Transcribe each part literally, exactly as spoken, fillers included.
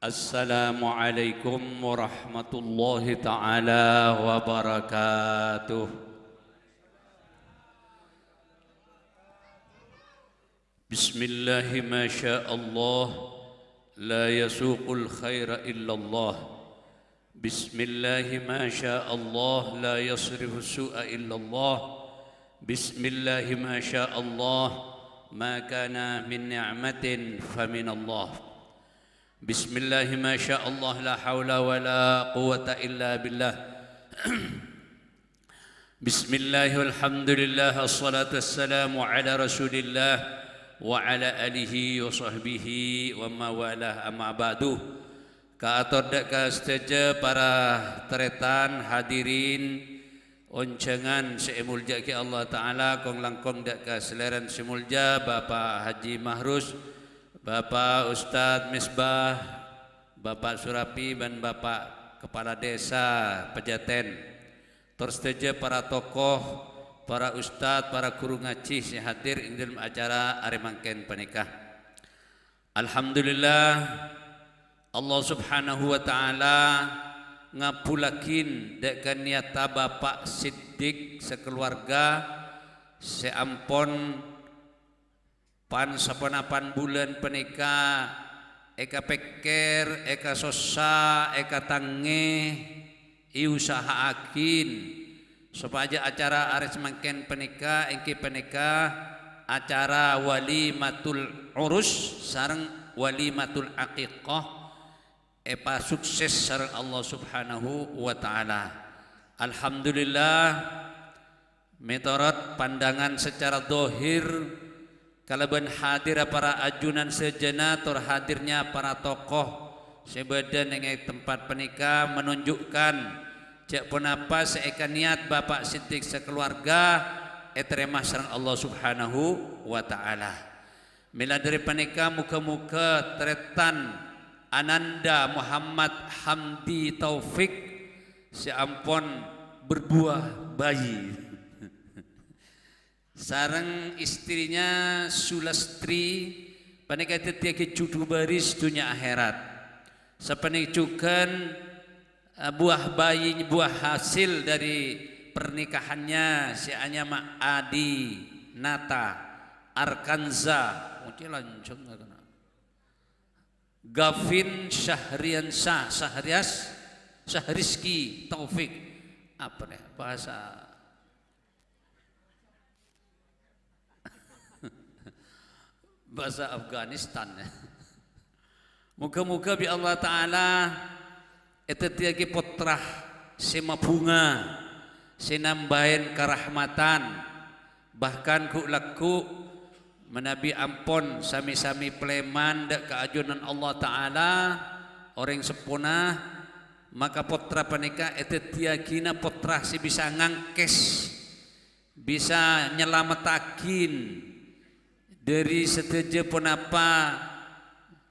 Assalamualaikum warahmatullahi ta'ala wabarakatuh. Bismillahi ma sya Allah, la yasuqul khaira illallah. Bismillahi ma sya Allah, la yasrifu su'a illallah. Bismillahi ma sya Allah, ma kana min ni'matin faminallah. Bismillahi ma sya Allah, la haula wa la quwwata illa billah. Bismillah, walhamdulillah, wassalatu wassalamu ala Rasulillah wa ala alihi wa sahbihi wa mawalah, amma ba'du. Kaator dâ' ka sadhâjâ para tarètan hadirin onjhângan sè èmoljâ'aghi Allah Ta'ala, kong-langkong dâ' ka salèrana sè molja Bapa' Haji Mahrus, Bapa' Ustadz Misbah, Bapa' Surapi, bân Bapa' Kepala Desa Pejaten. Tor sadhâjâ para tokoh, para ustad, para ghuru ngajhi sè hadir è dâlem acara arè mangkèn panèka. Alhamdulillah, Allah Subhanahu wa Ta'ala ngabhullaghi dâ' ka niyatta Bapa' Siddiq sakalowarga sè ampon pan-saponapan bulân panèka èkapèkkèr, èkasossa, èkatangngè, èusaha'aghin sopajâ acara arè samangkèn panèka èngghi panèka acara walimatul urus sareng walimatul aqiqah èpasukses sareng Allah Subhanahu wa Ta'ala. Alhamdulillah, Mètorot pandangan sacara dhohir, kalabân hadirra para ajunan sadhâjâna tor hadirnya para tokoh sè bâdâ nèng è tempat panèka manonjhukkan jâ' ponapa sè èkaniyat Bapa' Siddiq sakalowarga ètarèma sareng Allah Subhanahu wa Ta'ala. Mèla dhâri panèka, moghâ-moghâ tarètan Ananda Muhammad Hamdi Taufik sè ampon berbuah bayi sareng istrinya Sulastri panèka èdhâddhiyâghi judhu bhâris dhunnya akhèrat. Sapanèka jhughân, eh, buah bayi, buah hasil dari pernikahannya sè anyama Adi Nata Arkanza. Mungkin lanjut nggak kena. Gavin Syahriansyah, Syahrias, Syahrizki Taufik. Apa nih bahasa, bahasa Afghanistan, ya? Moghâ-moghâ bi' Allah Ta'ala èdhâddhiyâghi pottra sè mabhunga, sè nambâi karahmatan, bahkan ghu'-lagghu' manabi ampon sami-sami palèman dâ' ka ajunan Allah Ta'ala, orèng seppona, maka pottra panèka èdhâddhiyâghina pottra sè bisa ngangkès, bisa nyalamettaghi dhâri sadhâjâ ponapa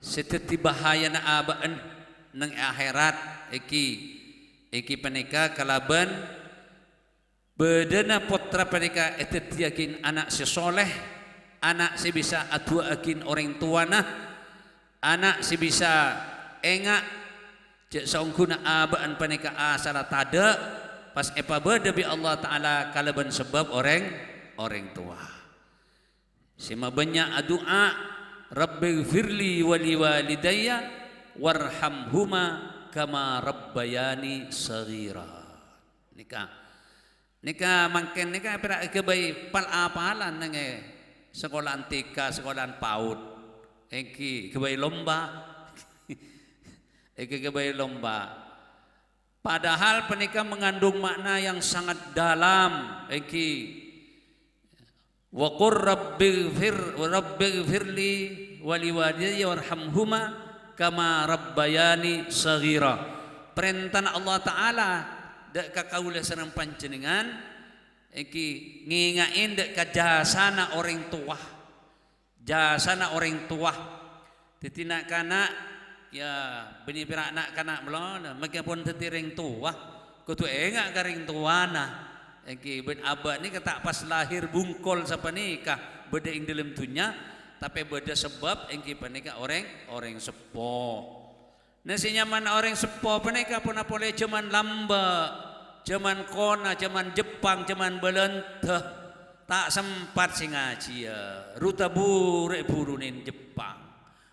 sè dhâddhi bahayana abâ'na neng è akhèrat, èngghi, èngghi panèka kalabân bâdâna pottra panèka èdhâddhiyâghi ana' sè soleh, ana' sè bisa adu'aaghi orèng towana, ana' sè bisa enga' jâ' saongghuna abâ'na panèka asalla tadâ', pas èpabâdâ bi' Allah Ta'ala kalabân sabâb orèng, orèng towa. Sè mabânnya' adu'a, "Rabbighfirli wa liwalidayya warhamhuma kama rabbayani shaghira." Nèka, nèka mangkèn nèka pèra' èghâbây pal-apalan neng è sekolahan T K, sekolahan PAUD. Èngghi èghâbây lomba. Èngghi èghâbây lomba. Padahal panèka mengandung makna yang sangat dalam, èngghi, "Wa qur rabbighfir-, rabbighfirli wa liwalidayya warhamhuma kama rabbayani shaghira." Parèntana Allah Ta'ala dâ' ka kaulâ sareng panjhennengngan, èngghi, ngènga'è dâ' ka jasana orèng towa. Jasana orèng towa. Dhâddhi na'-kana', ya, bânnè pèra' na'-kana' malolo, mèskèpon dhâddhi rèng towa, kodhu enga' ka rèng towana. Èngghi, bân abâ' nèka ta' pas lahir bungkol sapanèka bâdâ è dâlem dhunnya, tapè bâdâ sabâb èngghi panèka orèng, orèng seppo. Nah, sè nyamana orèng seppo panèka pona polè jhâman lambâ', jhâman kona, jhâman Jeppang, jhâman Bâlândhâ. Ta' sempat sè ngajhiyâ. Ruta burè' buru nèng Jeppang.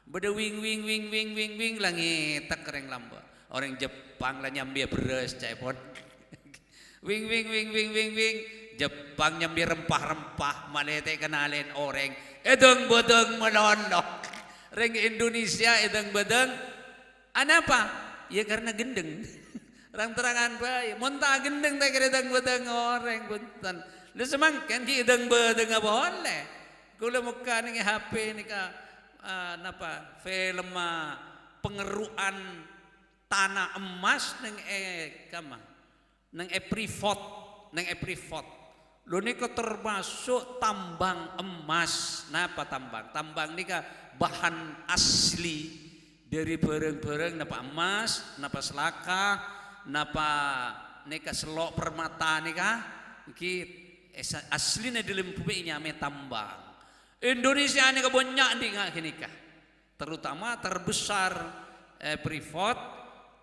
Bâdâ wing, wing, wing, wing, wing, wing, la ngètèk orèng lambâ'. Orèng Jeppang la nyambiyâ bherrâs, ca'èpon. Wing, wing, wing, wing, wing, wing. Jeppang nyambi rempah-rempah, malè ta' èkennalè orèng. Èdâng-bâdâng malolo. Rèng Indonesia èdâng-bâdâng. Anapa? Ya, karena gendeng. Rang-terrangan bhâi. Mon ta' gendeng, ta' kèra èdâng-bâdâng orèng, bhunten. Lha, samangkèn ghi' èdâng-bâdângnga polè. Kaulâ mokka' nèng H P nèka, ah, napa, film, ah, pengerukan tanah emas nèng è, kama? Nèng è Freeport, nèng è Freeport. Lho, nèka termasuk tambang emas. Napa tambang? Tambang nèka bahan asli dari barang-barang napa emas, napa selaka, napa nèka sello' permata nèka, nèka es-, asline dâlem bumi nyamaè tambang. Indonesia nèka bânnya' andi' nga' ghânèka. Terutama terbesar, eh, Freeport,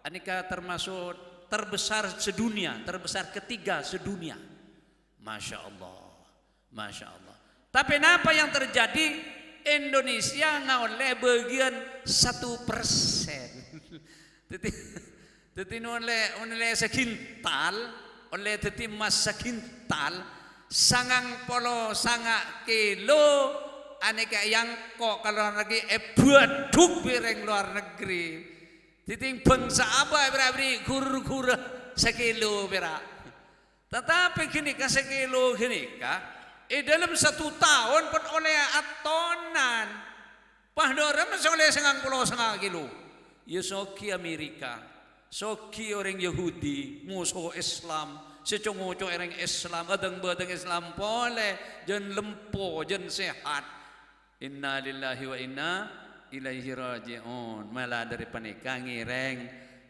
anèka termasuk terbesar sedunia, terbesar ketiga sedunia. Masya Allah, Masya Allah. Tapè napa yang terjadi? Indonesia ngaollè bâgiyân satu persen. Dhâddhi, dhâddhi, mon ollè, mon ollè sakintal, ollè dhâddhi emmas sakintal, sangang polo sanga' kilo, anèka èangko' ka luar negeri, èbâdhuk bi' rèng luar negeri. Dhâddhi bângsa abâ' èbhârâ' bâri' ghur-ghurâ sakilo pèra'. Tatapè ghânèka sakilo ghânèka, è dâlem satu taon pon ollè attonan. Pas dâ' remma sè ollè sangang polo sanga' kilo. Ya soghi Amerika, soghi orèng Yahudi, moso Islam, sè co-ngoco orèng Islam, adhâng-bâdhâng Islam polè, jân lempo, jân sehat. Innalillahi wa inna ilaihi raji'un. Mala dhâri panèka ngèrèng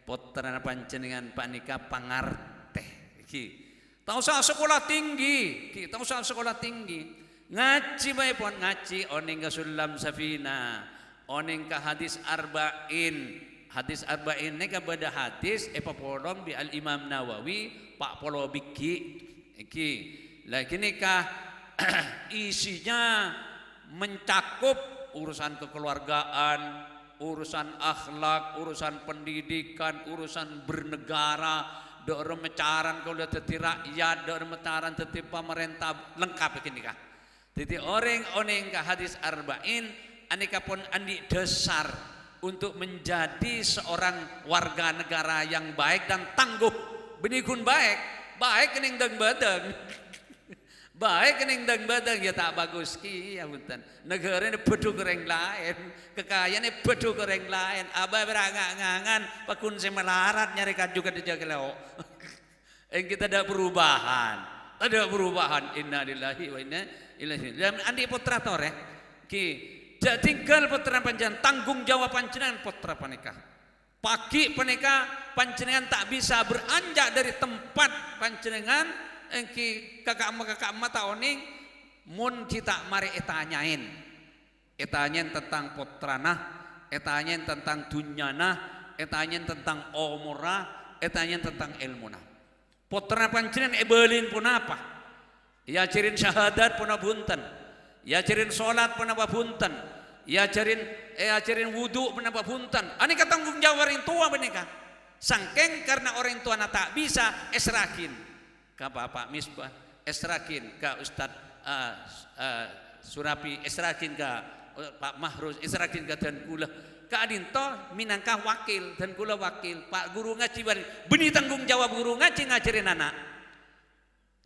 pottrana panjhennengngan panèka pangartè. Ghi. Ta' osa sakola tinggi, ghi, ta' osa sakola tinggi. Ngajhi bhâi pon, ngajhi onèng ka Sullam Safinah, onèng ka hadis arba'in. Hadis arba'in nèka bâdâ hadis èpapolong bi' Al-Imam Nawawi pa' polo bigghi'. Èngghi, la ghânèka isinya mencakup urusan kekeluargaan, urusan akhlak, urusan pendidikan, urusan bernegara, dâ' remma caran kaulâ dhâddhi rakyat, dâ' remma caran dhâddhi pamarènta, lengkap ghânèka. Dhâddhi orèng onèng ka hadis arba'in, anèka pon andi' dhâsar untuk menjadi seorang warga negara yang baik dan tangguh. Bânnè ghun baik, baik kennèng dhâng-bâdhâng. Baik kennèng dhâng-bâdhâng, ya ta' bhâghus kèya, bhunten. Naghârâna bâdhuk orèng laèn, kakayaanna bâdhuk orèng laèn, abâ' pèra' nga'-ngangan, pagghun sè malarat nyarè kaju ka dâjâ kalèo. Èngghi tadâ' perubahan. Tadâ' perubahan. Innalillahi wa inna ilaihi. Lan andi' pottra torè. Ghi, jhâ' tinggal pottra panjhennengngan, tanggung jawab panjhennengngan pottra panèka. Paghi' panèka panjhennengngan ta' bisa beranjak dhâri tempat panjhennengngan, èngghi ka ka'emma-ka ka'emma ta' onèng, mon ghi' ta' marè ètanyaèn. Ètanyaèn tentang pottrana, ètanyaèn tentang dhunnyana, ètanyaèn tentang omorra, ètanyaèn tentang èlmona. Pottrana panjhennengngan èbâlin ponapa? Èajhârin syahadat ponapa bhunten? Èajhârin sholat ponapa bhunten? Èajhârin, èajhârin wudu ponapa bhunten? Anèka tanggung jawab orèng towa panèka. Sangkèng karena orèng towana ta' bisa, èserraghin ka Bapak Misbah, èserraghin ka Ustad, eh, eh, Surabi, èserraghin ka, eh, Pak Mahrus, èserraghin ka dân kulâ. Ka'dinto mènangka wakil, dân kulâ wakil, Pak Guru ngajhi bâreng, bânnè tanggung jawab guru ngajhi ngajhârin ana'.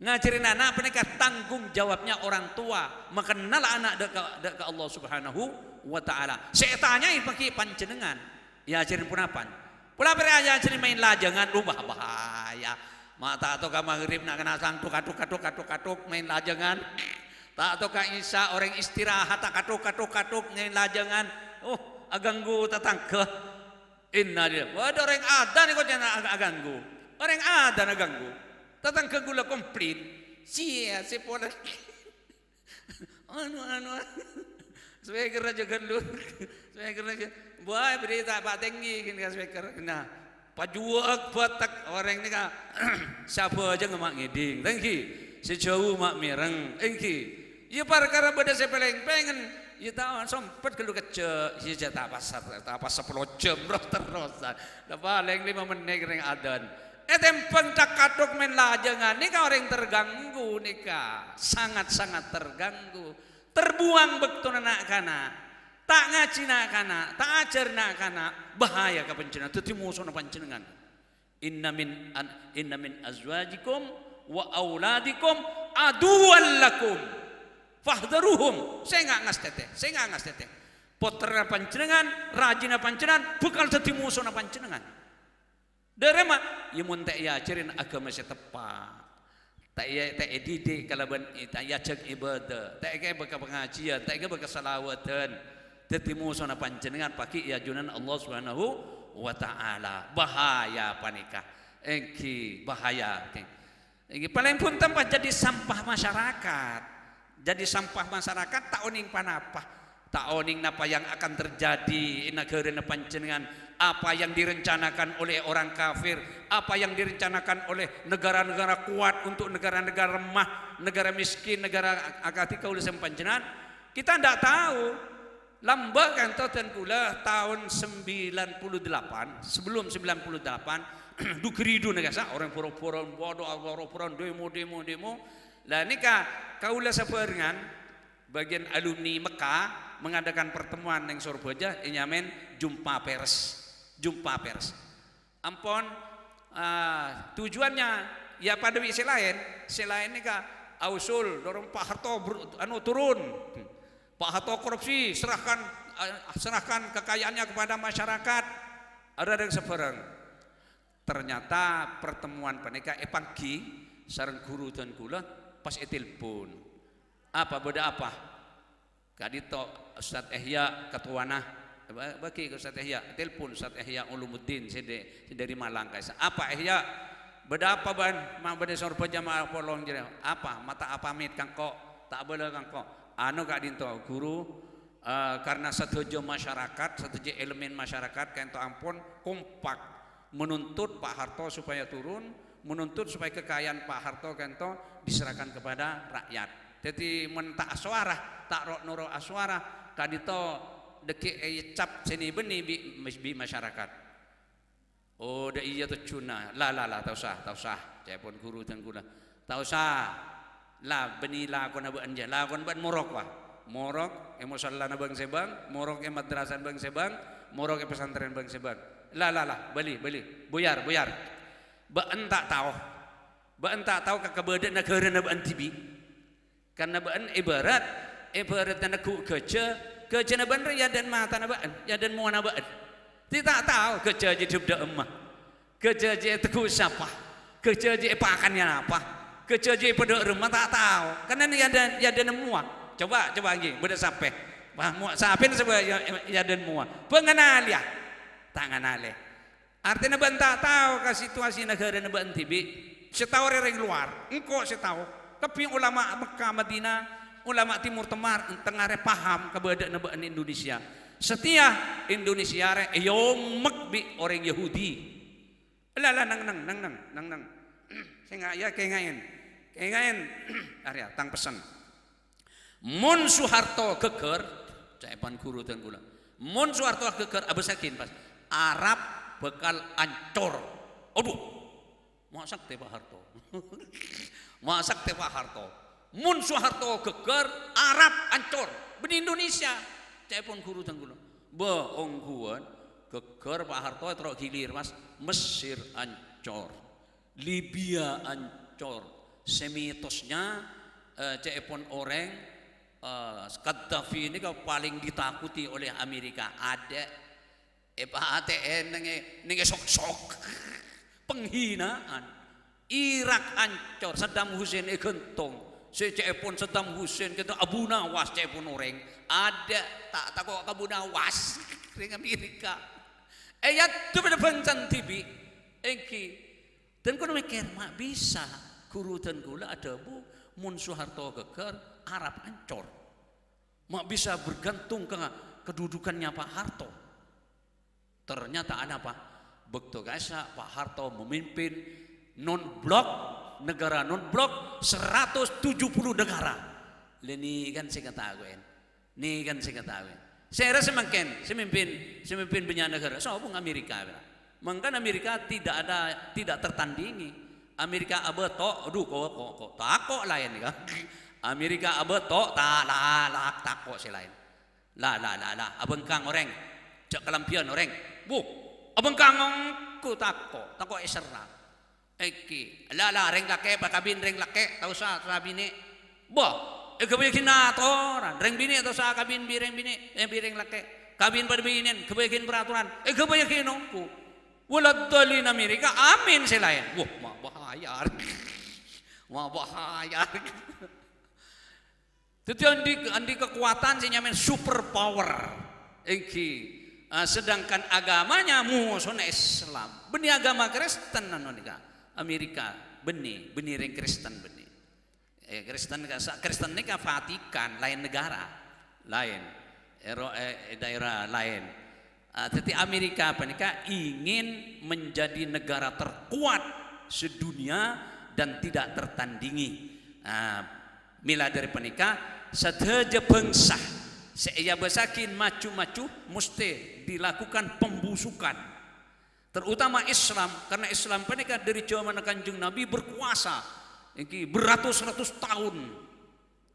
Ngajhârin ana' panèka tanggung jawabnya orang tua, makennal ana' dâ' ka, dâ' ka Allah Subhanahu wa Ta'ala. Sè ètanyaè paghi' panjhennengngan, èajhârin ponapa? Pola pèra' èajhârin maèn lajângan, lu, bah-, bahaya. Ma' ta' toka' maghrib na' kennèng sang tuk, katuk, katuk, katuk, katuk, maèn lajângan. Ta' toka' isya orèng istirahat, ta' katuk, katuk, katuk, maèn lajângan. Oh, aganggu tatangghâ. Innalillahi. Bâdâ orèng adzan kok jhâ' ag-, aganggu. Orèng adzan aganggu. Tatangghâ kulâ komplit. Siyâ sè polè. Anu, anu, anu. Speaker aja ghâllu. Speaker aja. Bâi, bâri' ta' patènggi ghi' ka speaker. Nah, pajuwâk bâtek orèng nèka sabâjâng ma' ngèdhing. Tènggi. Sè jhâu ma' mèreng. Ènggi. Iyâ parkara bâdâ sè palèng-pèngen. Iyâ ta' sempet ghâllu kejjhâ'. Iyâ jhâ' ta' pas, ta' pas sapolo jam terrosan. La palèng lèma mennit rèng adzan. Ètèmbhâng cak kathok mèn lajângan nèka orèng terganggu nèka. Sangat-sangat terganggu. Terbuang bâktona na'-kana', ta' ngajhi na'-kana', ta' ajhâr na'-kana', bahaya ka panjhennengngan, dhâddhi mosona panjhennengngan. "Inna min an-, inna min azwajikum wa auladikum aduwwan lakum fahdharuhum." Sènga' ngastètè, sènga' ngastètè. Pottrana panjhennengngan, rajina panjhennengngan, bhâkal dhâddhi mosona panjhennengngan. Dhâremma? Iyâ, mon ta' èajhâri aghâma sè teppa', ta' è-, ta' èdidik kalabân è-, ta' èajhâk ibâdâ, ta' èghâbây ka pangajiyân, ta' èghâbây ka salawâdhân, dhâddhi mosona panjhennengngan paghi' è ajunan Allah Subhanahu wa Ta'ala. Bahaya panèka. Ènggi, bahaya, ènggi. Ènggi, palèng bhunten pas jadi sampah masyarakat. Jadi sampah masyarakat, ta' onèng pa-napa. Ta' onèng napa yang akan terjadi è naghârâna panjhennengngan, apa yang direncanakan oleh orang kafir, apa yang direncanakan oleh negara-negara kuat untuk negara-negara lemah, negara miskin, negara akadhi kaulâ sareng panjhennengngan. Kita ndak tahu. Lambâ' ka'dinto dân kaulâ taon sembilan puluh delapan, sebelum sembilan puluh delapan, du-ghâriduna ka'issa' orèng boro-boro, waduh, boro-boro, demo, demo, demo. Lah, nèka kaulâ sabhârengan, bagian alumni Mekah mengadakan pertemuan neng Sorbhâjâ, ènyamèn jumpa pers. Jumpa pers. Ampon, ah, tujuannya, ya, padâ bi' sè laèn. Sè laèn nèka ausul, dorong Pak Harto ber-, anu, turun. Pak Harto korupsi, serahkan, eh, serahkan kekayaannya kepada masyarakat. Arèya sabhârâng. Ternyata pertemuan panèka èpangghi sareng ghuru dân kaulâ pas ètelpon. "Apa, bâdâ apa?" Ka'dinto Ustadz Ihya ketuana, ba-, bâghi ka Ustadz Ihya, telpon Ustadz Ihya Ulumuddin sè dâ-, sè dâri Malang ka'issa'. "Apa, Ihya? Bâdâ apa bâ'ân? Ma' bâdâ Sorbhâjâ ma' polong jârèya. Apa? Ma' ta' apamèt ka engko', ta' abâlâ ka engko'?" "Anu, ka'dinto, ghuru, eh, karena sadhâjâ masyarakat, sadhâjâ elemen masyarakat ka'dinto ampon kompak menuntut Pak Harto supaya turun, menuntut supaya kekayaan Pak Harto ka'dinto diserahkan kepada rakyat. Dhâddhi, mon ta' asowara, ta' ro'-noro' asowara, ka'dinto dhâggi' èeccap sè nè-bânnè bi', bi' masyarakat." "Oh, dâ' iyâ tojjhuna." "La, la, la, ta' osa, ta' osa," ca'èpon ghuru dân kaulâ. "Ta' osa. La, bânnè lakona bâ'ân jâ. Lakon bâ'ân morok, wa. Morok è mosallana bâng-sèbâng, morok è madrasana bâng-sèbâng, morok è pesantren bâng-sèbâng. La, la, la, bâli, bâli. Buyar, buyar. Bâ'ân ta' tao. Bâ'ân ta' tao ka kabâdâ'ânna naghârâna bâ'ân dhibi'. Karna bâ'ân ibarat, ibaratna neggu' ghâjâ, ghâjâna bâ'ân rè è adâ'na matana bâ'ân, è adâ'na mowana bâ'ân. Dhâddhi ta' tao ghâjâ jâ dhâ-, dhâ'emma. Ghâjâ jâ èteggu' sapa? Ghâjâ jâ èpakanè napa? Ghâjâ jâ èpadâ'remma ta' tao. Karna è adâ'na, è adâ'na mowa. Coba, coba ènggi, bâdâ sapè? Wah, mowa, sapèna sè bâ-, è, è, è adâ'na mowa? Bâ' nganalèya? Ta' nganalè. Artèna bâ'ân ta' tao ka situasi naghârâna bâ'ân dhibi'. Sè tao rè rèng lowar. Engko' sè tao. Kabbhi ulama Mekkah, Madinah, ulama Timur Temmar, Tengnga rè paham kabâdâ'ânna bâ'ân Indonesia. Satèya Indonesia rè èomèk bi' orèng Yahudi. La, la, neng, neng, neng, neng, neng, neng. Sènga', ya, kènga'è. Kènga'è. Arèya, tang pessen. Mon Soeharto ghâggâr, ca'èpon ghuru dân kaulâ. Mon Soeharto ghâggâr, abâssaghi pas. Arab bhâkal ancor. Adhu. Ma' saktè Pak Harto. Ma' saktè Pak Harto. Mon Soeharto ghâggâr, Arab ancor. Bânnè Indonesia. Ca'èpon ghuru dân kaulâ. Bâh, ongghuwân. Ghâggâr Pak Harto, terro ghilir, pas. Mesir ancor. Libya ancor. Sè mitosnya, eh, ca'èpon orèng, eh, Gaddafi nèka palèng ditakuti oleh Amerika. Adâ' èpatè'è neng è, neng è sok-sok. Penghinaan. Irak ancor, Saddam Hussein èghântong. Sè ca'èpon Saddam Hussein, kènto Abu Nawas ca'èpon orèng. Adâ' ta' tako' ka Abu Nawas. Rèng Amerika. È, yâ, dhâbuna bhângsana dhibi'. Ènggi. Dân kaulâ mèkkèr, ma' bisa ghuru dân kaulâ adhâbu, mon Soeharto ghâggâr, Arab ancor. Ma' bisa bergantung ka kedudukannya Pak Harto. Ternyata anapa? Bâkto ka'issa' Pak Harto memimpin non-blok, negara non-blok, seratus tujuh puluh negara. Lè nèka sè katako'en. Nèka sè katako'en. Sèra sè mangkèn, sè mimpin, sè mimpin bânnya' negara? Sobung Amerika, bhârâ. Mangkana Amerika tidak ada, tidak tertandingi. Amerika abâto', aduh, ko-, ko-, ko-, tako' laèn, kan? Amerika abâto', ta-, la-, la-, tako' sè laèn. La, la, la, la, abhângkang orèng. Jhâ' kalambhiyân orèng. Wuh, abhângkang ongghu tako', tako' èserrang. Èngghi, la, la, rèng lakè' pakabin rèng lakè', ta' osa, ta' osa binè'. Bâh, èghâbâyyâghi atoran. Rèng binè' ta' osa kabin bi' rèng binè', eh, bi' rèng lakè'. Kabin padâ binèn, ghâbâyyâghi peraturan. Èghâbâyyâghi ongghu. Waladdallin Amerika, amin sè laèn. Wah, ma' bahaya. Ma' bahaya. Dhâddhi andi', andi' kakowadhân sè nyamana super power. Èngghi. Ah, sedangkan agamanya mosona Islam. Bânnè agama Kristen anu nèka. Amerika, bânnè, bânnè rèng Kristen bânnè. Eh, Kristen ka-, sa-, Kristen nèka Vatikan, laèn negara. Laèn. Ero-, eh, daerah laèn. Ah, dhâddhi Amerika panèka ingin menjadi negara terkuat sedunia dan tidak tertandingi. Ah, mèla dhâri panèka, sadhâjâ bhângsa sè èabâsaghi maju-maju mesti dilakukan pembusukan. Terutama Islam, karena Islam panèka dhâri jhâmanna Kanjeng Nabi berkuasa, èngghi, beratus-ratus tahun.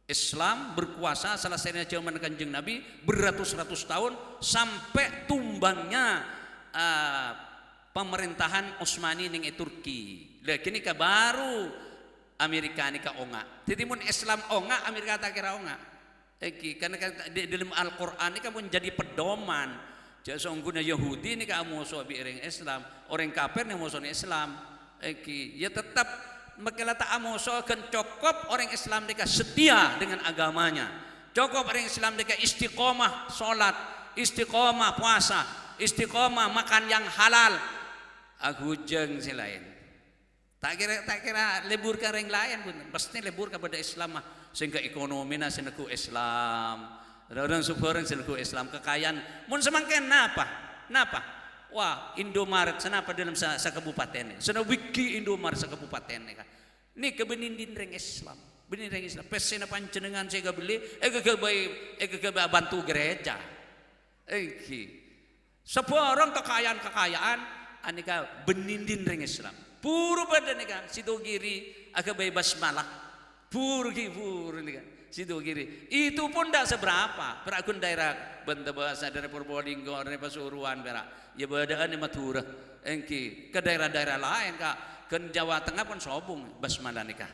Islam berkuasa, salasèna jhâman Kanjeng Nabi, beratus-ratus tahun, sampai tumbangnya, eh, pemerintahan Utsmani nèng è Turki. Lah, ghânèka baru Amerika nèka onga'. Dhâddhi, mon Islam onga', Amerika ta' kèra onga'. Èngghi, karena kan di dalam Al-Qur'an nèka pon jadi pedoman. Jhâ' songghuna Yahudi nèka amoso bi' rèng Islam, orèng kafir nèka mosona Islam. Èngghi, ya tetep mangkèla ta' amoso, ghân cokop orèng Islam nèka setia dengan agamanya. Cokop orèng Islam nèka istiqomah sholat, istiqomah puasa, istiqomah makan yang halal. Aghujâng sè laèn. Ta' kèra, ta' kèra lebur ka rèng laèn, bhunten. Pastè lebur ka bâdâ Islam, ah. Sèngghâ ekonomina sè neggu' Islam. Rarang subarang sè neggu' Islam, kekayaan. Mon samangkèn napa? Napa? Wah, Indomaret sanapa dalam sa-, sakabupaten nèka? Sana wiggi Indomaret sakabupaten nèka. Nèka bânnè dhin rèng Islam. Bânnè rèng Islam. Pèssèna panjhennengngan sè èkabelli, èkaghâbây, èkaghâbây abhânto gereja. Èngghi. Sabhârâng kakaja'an-kakaja'an anèka bânnè dhin rèng Islam. Buru padâ nèka, Sidogiri aghâbây basmalah. Buru ghi buru nèka, Sidogiri. Itu pun tidak seberapa. Pèra' ghun daerah Bântâbâsa, daerah Probolinggo, daerah Pasuruan, pèra'. Ya bâdâ'ân è Madhurâ. Èngghi, ka daerah-daerah laèn, ka, ghân Jawa Tengah pon sobung basmalah nèka.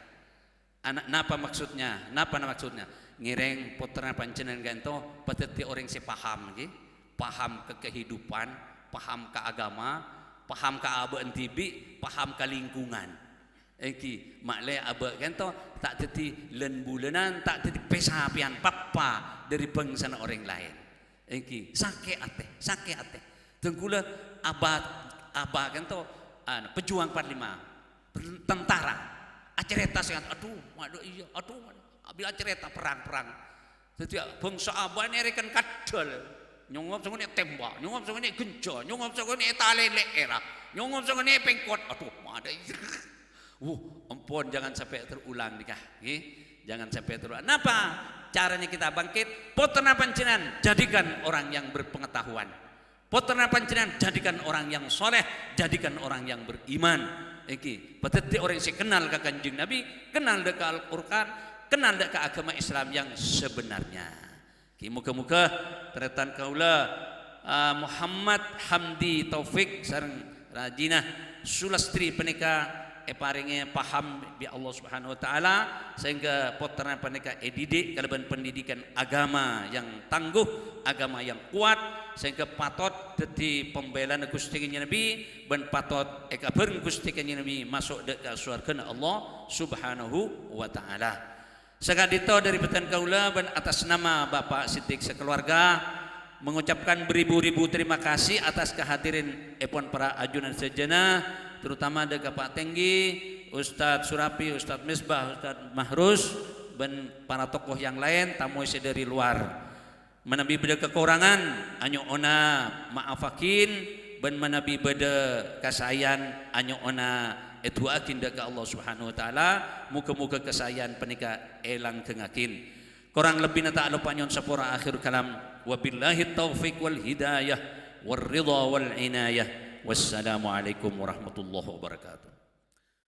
Ana-, napa maksudnya? Napa maksudnya? Ngèrèng pottrana panjhennengngan ka'dinto padhâddhi orèng sè paham, ngghi. Paham ka kehidupan, paham ka agama, paham ka abâ'na dhibi', paham ka lingkungan. Èngghi, ma'lè abâ' ka'dinto ta' dhâddhi lân-bulânan, ta' dhâddhi pè-sapèyan pappa dhâri bhângsana orèng laèn. Èngghi, sakè' atè, sakè' atè. Dhâng kaulâ abâ', abâ' ka'dinto, anu, pejuang empat lima, tentara. Acarèta sènga', adhu, adhu, iyâ, adhu, adhu. Abâ' acarèta perang-perang. Dhâddhi, bhângsa abâ' nèka rèken kadhâl. Nyongop sè ngonè' tèmbhâk, nyongop sè ngonè' ghânjhâ, nyongop sè ngonè' talè lè'èrra, nyongop sè ngonè' pèngkot. Adhu, madâ. Wuh, ampon, jangan sampai terulang nèka, ngghi. Jangan sampai terulang. Napa caranya kita bangkit? Pottrana panjhennengngan, jadikan orang yang berpengetahuan. Pottrana panjhennengngan, jadikan orang yang soleh, jadikan orang yang beriman. Èngghi, padhâddhi orèng sè kennal ka Kanjeng Nabi, kennal dâ' ka Al-Qur'an, kennal dâ' ka agama Islam yang sebenarnya. Èngghi, moghâ-moghâ tarètan kaulâ, ah, Muhammad Hamdi Taufik sareng rajina Sulastri panèka èparèngè paham bi' Allah Subhanahu wa Ta'ala, sehingga pottrana panèka èdidik kalabân pendidikan agama yang tangguh, agama yang kuat, sehingga patot dhâddhi pembelana Ghustè Kanjeng Nabi, bân patot èkabhâreng Ghustè Kanjeng Nabi maso' dâ' ka sowarghâna Allah Subhanahu wa Ta'ala. Saka'dinto dhâri bhâdhân kaulâ bân atas nama Bapak Siddiq sakaluarga mengucapkan beribu-ribu terima kasih atas kehadiranèpon para ajunan sadhâjâna, terutama dâ' ka Pak Tenggi, Ustadz Surapi, Ustadz Misbah, Ustadz Mahrus, bân para tokoh yang lain, tamoy sè dhâri luar. Manabi bâdâ kakorangan, anyo'ona ma'affaghin, bân manabi bâdâ kasaèyan, anyo'ona èdu'aaghin dâ' ka Allah Subhanahu wa Ta'ala, moghâ-moghâ kasaèyan panèka èlanggengngaghin. Korang lebbina ta' loppa nyo'on sapora, akhir kalam. Wabillahit taufiq wal hidayah, war ridha wal inayah. Wassalamualaikum warahmatullahi wabarakatuh.